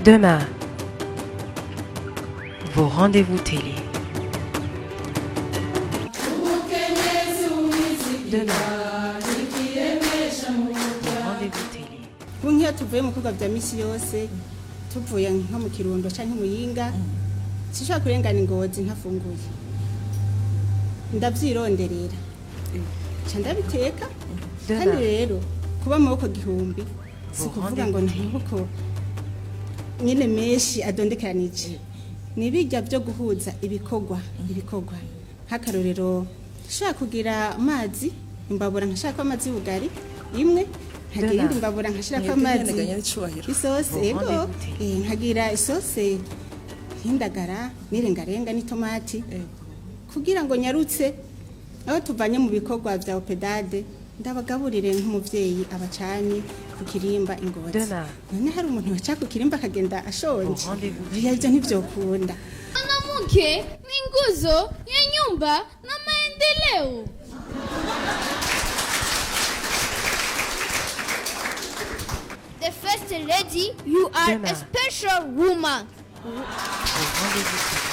Demain, vos rendez-vous télé. Demain, vos rendez-vous télé. Ubu nk'iyo tuvuye mu bikorwa bya misi yose, tuvuye nko mu Kirundo cyangwa Muyinga, sinshobora kurengana Ingozi ntafunguye. Ndabyironderera, nca ndabiteka. Kandi Demain, rero kuba amaboko gihumbi si vos ukuvuga ngo rendez-vous ni télé. amaboko nyine menshi adondekanije, ni bijya byo guhuza ibikorwa. Nk'akarorero, nshobora kugira amazi, imbabura nkashaka amazi y'ubugari imwe, nkagira iyindi Demain, mbabura nkashirako Mwebwe amazi nyene nyaricubahiro. isose. Vos Ego. rendez-vous télé. Nkagira isose y'indagara n'irengarenga n'itomati kugira ngo nyarutse aho tuvanye mu bikorwa vya OPEDAD, ndabagaburire nk'umuvyeyi abacanye ku kirimba Ingozi. Demain, None hari umuntu baca ku kirimba akagenda ashonje? vos rendez-vous Oya, télé. ivyo ntivyokunda. Mwanamke ni nguzo ya nyumba na maendeleo. The First Lady, you are a Demain, special woman. vos rendez-vous télé.